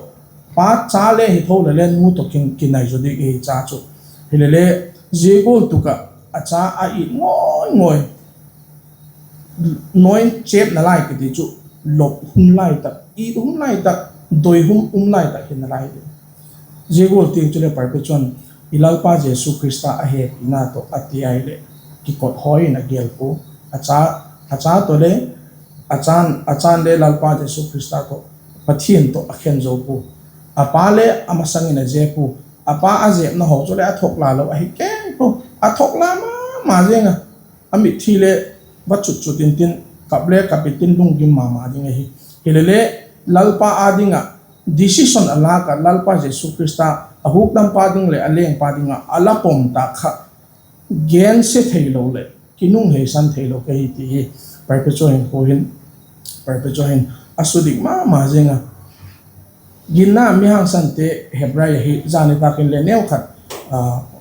pa cha le hi tho le le nu tawh kinai zaw dik ahi cha chu. Hilele zia gual tuk ah a cha a it ngawi ngawi, nuai chêpna lai kiti chu lop hun lai tak, it hun lai tak, doi hun um lai tak hi nalai di. Zia gual tiang chule parpetua'n i Lalpa Jesu Khrista a hepina tawh a ti ai leh kikot hawi in a gel pua. A cha tawh le a chan le Lalpa Jesu Khrista tawh, Pathian tawh a khen zo pua. A pa le a masang in a zep ua, a pa a zepna haw chule a thokla lo ahi kei pua, a thokla ma ma zing a, a mitthi le va chut chut intin, kap le kap intin lunggim ma ma ding ahi. Hilele Lalpa â ding ah decision a lâk ah Lalpa Jesu Khrista a hukdampa ding leh a lengpa ding ah a la pom tâk kha gensia theilo leh kinungheisan theilo ka hi ti hi parpetua hin, parpetua hin a su dik ma ma zing a. Ginna mi hangsan te Hebrai ahi, zani tâk in le neu khat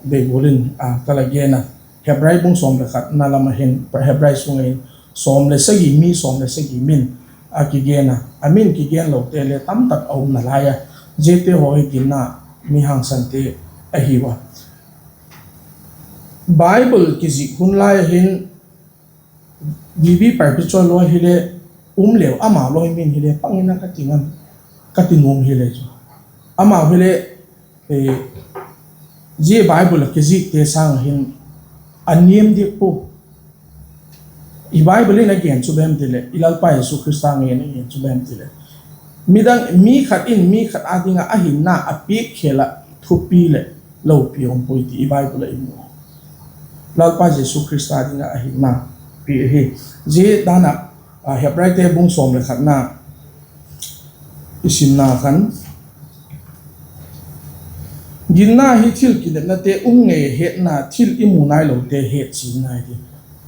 beibual in ka la gen a. Hebrai bung sawm le khatna lam ah hin, Hebrai sung ah hin sawm le sagi, mi sawm le sagi min a kigen a, a min kigen lote le tamtak a um nalai a. Ziate haw hi ginna mi hangsante ahi ua. Bible kizik hun lai ah hin, B B parpetua loi hile um leu, amau loi min hile pang in a ka ti nuam hile chu, amau hile zia Bible ah kizikte sâng ah hin a niam diak pua. I Bible in a gen chu bang em ti leh, i Lalpa Jesu Khrista ngen a gen chu bang em ti leh, midang, mi khat in mi khat â ding ah a hinna a piak khêl ah thupi leh lopi um puai ti i Bible ah i mu. Lalpa Jesu Khrista ding ah a hinna piak ahi. Zia dan ah, Hebraite bung sawm leh khatna i simna khan, ginna hi thil kinepnate um ngei a hetna, thil i mu nailote hetchianna hi.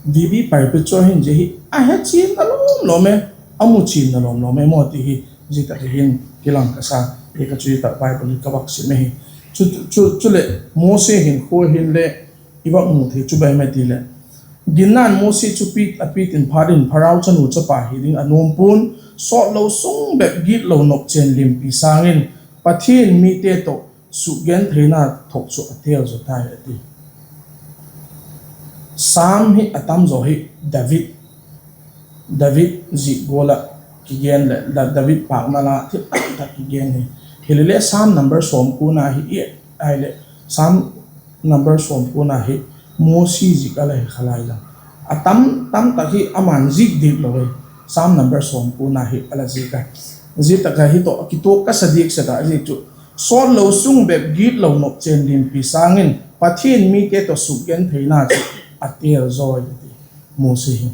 Vivi Paripichua hin zia hi a hetchianna lawm lawm e, a muchianna lawm lawm e maw ti hi zia tak hin kilang ka sa. Hi ka chu hi tak Bible hi ka vak sim ahi. Chuleh Mosi hinkhua hin le i vak mu thei chu bang em ti leh, ginna'n Mosi chu a pitin phat in Pharaoh chanu chapa hi ding a nuam pua'n, sawtlo sung bep gitlo nopchen limpi sâng in Pathian mite tawh sukgentheina thok chu a têl zaw tai a ti. Sam hi a tam zaw hi David, David zik gual ah kigen leh David pâkna la thil tak tak kigen hi. Hilele Sam number sawmkuana hi i et ahileh, Sam number sawmkuana hi Mosi zik a la hi kha lai a. A tam, tam tak hi ama'n zik dik lo hi. Sam number sawmkuana hi a la zik a. Zia tak ah hi tawh a kituak ka sa diak sek a, zia chu sawtlo sung bep gitlo nopchen limpi sâng in Pathian mite tawh sukgentheina chu a têl zaw hi ti, Mosi hi.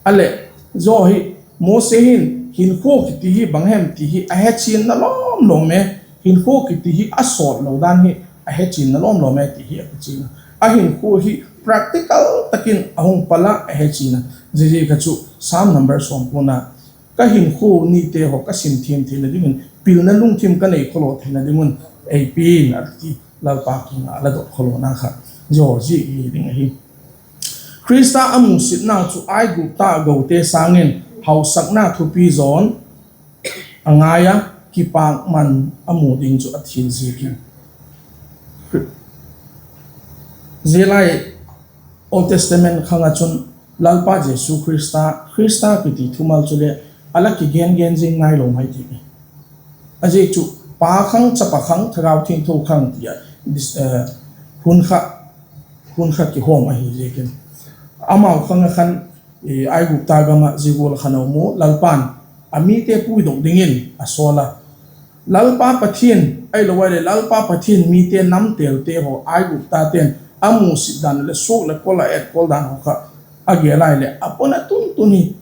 A leh, zaw hi, Mosi hin hinkhua kiti hi bang hem ti hi a hetchianna lawm lawm e, hinkhua kiti hi a sawtlo dan hi a hetchianna lawm lawm e ti hi a kichian a. A hinkhua hi practical tak in a hung pal a, a hetchian a. Ziaziak a chu Sam number sawmkuana, ka hinkhua nite haw ka sim thiam theina ding un, pilna lungthim ka nei khawlaw theina ding un ei pia in a ti, Lalpa kiang ah a la dot khawlawna kha. Zia hi ding ahi. Khrista a musitna chu Aigupta gote sâng in hausakna thupi zaw'n a ngai a, kipakman a mu ding chu a thiam ziakin. Zia lai Old Testament khang ah chun Lalpa Jesu Khrista, Khrista kiti thumal chule a la kigen gen zing nailo mai ti. A ziak chu Pa khang, Chapa khang, Thagau Thiangtho khang ti a, hun kha, hun kha kihawm ahi ziakin. Amau khang ah khan Aigupta gam ah zia gual khan a um u, Lalpa'n a mite puidok dingin a sawl a. Lalpa Pathian ahilo ahileh Lalpa Pathian mite namtêlte haw Aiguptate'n a musit dan leh suak leh kol a etkol dan haw kha a gel ahileh a pon a tun tun hi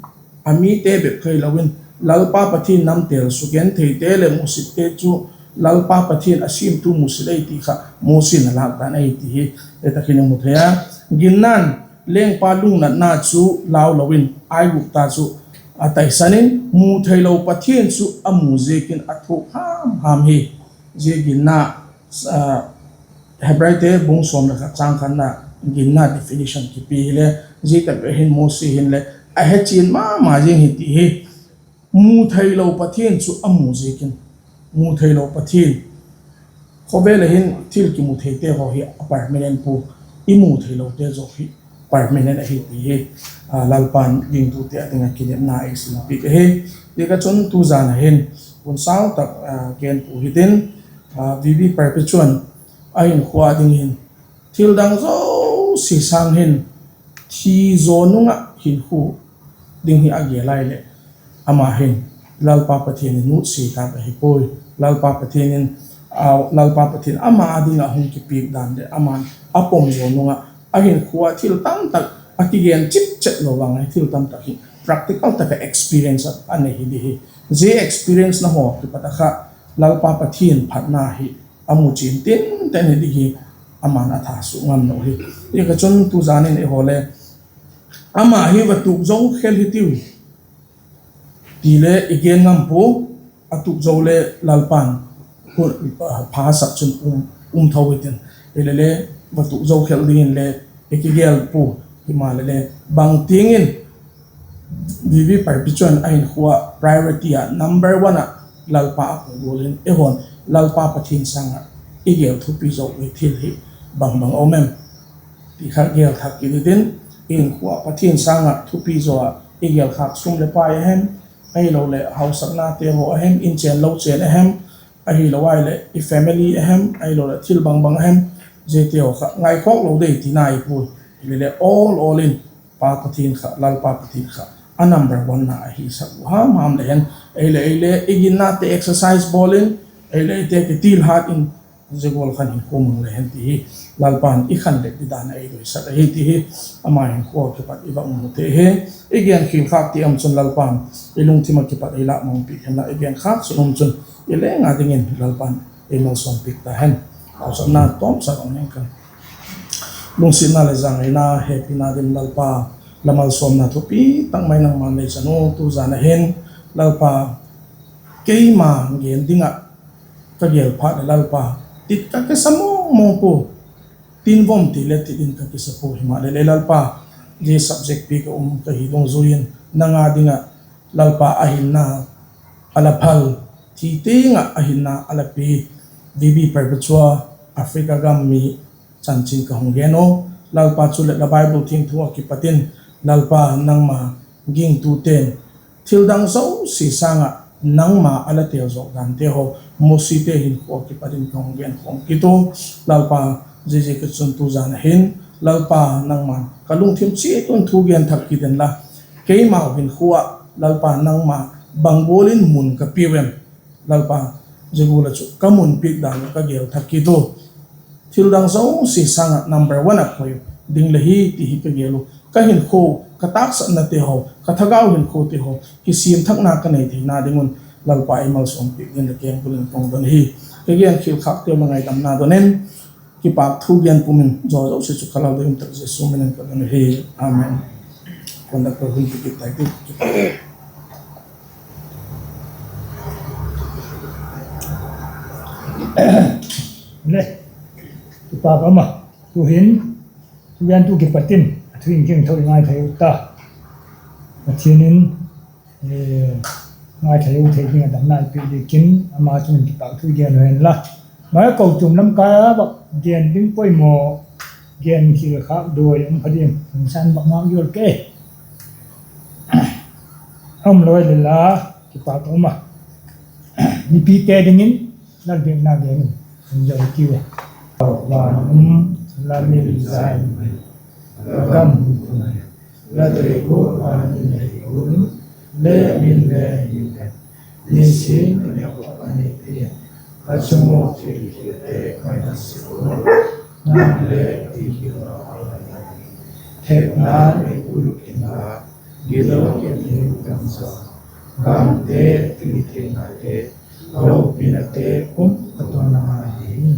a mite bep kha hilo in Lalpa Pathian namtêl sukgentheite leh musitte chu Lalpa Pathian a siamtu musit ahi ti kha Mosi'n a lâk dan ahi ti hi tak in i mu thei a. Ginna'n lengpa lungnatna chu lau lo in Aigupta chu a taisan in mu theilo Pathian chu a mu ziakin a thuak ham ham hi. Zia ginna, Hebraite bung sawm leh khat châng khatna ginna definition kipia hile, zia tak ah hin Mosi hin le a hechian ma ma zing hi ti hi. Mu theilo Pathian chu a mu ziakin, mu theilo Pathian. Khawvel ah hin thil kimu theite haw hi a permanent pua, i mu theilote zawk hi permanent ahi ti hi Lalpa'n gingtute a ding ah kinepna ei sim piak ahi. Ziaka chun tuzan ah hin hun sau tak gen pu hitin, VV Perpetual a hinkhua dingin thil dang zosia sâng hin thi zaw nung ah hinkhua ding hi a gel ahileh, ama hin Lalpa Pathian in nutsia tâk ahi puai. Lalpa Pathian in, Lalpa Pathian ama â ding ah hung kipiak dan leh ama'n a pom zaw nung ah a hinkhua thil tamtak a kigen chip chet lo vang ahi, thil tamtak hi practical tak ah experience a nei hi di hi. Zia experience na haw kipat ah kha Lalpa Pathian phatna hi a mu chian tinten hi di hi ama'n a thasuk ngam lo hi. Ziaka chun tuzan in i haw le ama hi va tuk zo khel hitiu ti le i gen ngam pua, a tuk zo le Lalpa'n phasak chun um tho hitin, hile le va tuk zo khel dingin le i kigel pua. Himaleh le bang tiang in VV Perpetual a hinkhua priority ah number one ah Lalpa a pung gual in eihaw'n Lalpa Pathian sâng ah i gel thupi zo thil hi bang bang a um em ti kha gel thak kit hitin, i hinkhua Pathian sâng ah thupi zaw ah i gel khâk sum leh pai a hem, ahiloleh hausaknate haw a hem, in chên lo chên a hem, ahilo ahileh i family a hem, ahiloleh thil bang bang a hem, ziate haw kha ngaikhawk lo dei tina i pui. Hilele all all in Pa Pathian kha, Lalpa Pathian kha a number one na ahi sak u ham ham le hen, ei le ei le i ginnate exercise bawl in, ei le eite kitilhat in, zia gual khan hinkhua mang le hen ti hi Lalpa'n i khanlet didan a ei doisak ahi ti hi ama hinkhua kipat i va mu thei hi. I gen khial khâk ti um chun Lalpa'n i lungthim ah kipat ei lâk mang piak hen la, i gen khâk sun um chun i leng a dingin Lalpa'n ei malsawm piak ta hen. Pauchapna tawmcha dong ning ka lungsiatna leh zangaina hepina ding Lalpa, la malsawmna thupi tak mai nangma'n nei chan u tu zan a hin, Lalpa, keima gen ding ah ka gel phat leh Lalpa, tit ka kisa mawng mawng pua, tin vom ti le tit in ka kisa pua, himaleh le Lalpa, zia subject piak ah um ka hi dungzui in nang a ding ah Lalpa a hinna a la phal, thi tiang ah a hinna a la pia, VB Perpetua, Africa gam mi chanchin ka hung gen u. Lalpa, chuleh la Bible thiangtho ah kipat in, Lalpa, nangma gingtute'n thildang zosia sâng ah nangma a la têl zawk dante haw, Mosite hinkhua ah kipat in ka hung gen khawm kit u. Lalpa, ziaziakchun tu zan a hin, Lalpa, nangma'n ka lungthim chiat un thu gen thak kit inla, keimau hinkhua ah Lalpa, nangma bang gual in mun ka piau em? Lalpa, zia gual ah chu ka mun piak dan uh ka gel thak kit u. Thildang zosia sâng ah number one ah koi ding le hi ti hi ka gel u. Ka hinkhua, ka tâksapnate haw, ka thagau hinkhuate haw kisiam thakna ka nei theina ding un Lalpa ei malsawm piak dingin la keng bul in ka hung don hi. Ka gen khial khâkteu la ngaidamna don in, kipâk thu gen pum in zaw zosia chu ka Lal doi um tak Jesu min in ka don hi. Amen. Conductor hun ti kit tai ti. Le, kipâk um a, tu'hin thugentu kipat in a thu in kingtho i ngaithai u ta, Pathian in ngaithai u thei ding a damna i piak ziakin ama chung in kipâk thu i gen u henla. Mai kochuam lam kai a vak gen ding poimaw, gen khial khâk doi um pha diam, hun san vak ngak gual ke a um lo le la, kipâk um a, mipite dingin Lal biakna gen in, hun zo kiu a. Van um, la min zai, la gam hun, la doi gual van in ahi un, le min le hin, nisin a ni a ni ti, a chung u thil hilte mai na si un, nang le ti hi thepna nei ul inla, gilo in hin kan sa, gamte, thiltheinate, lopinate kum ka tona hi.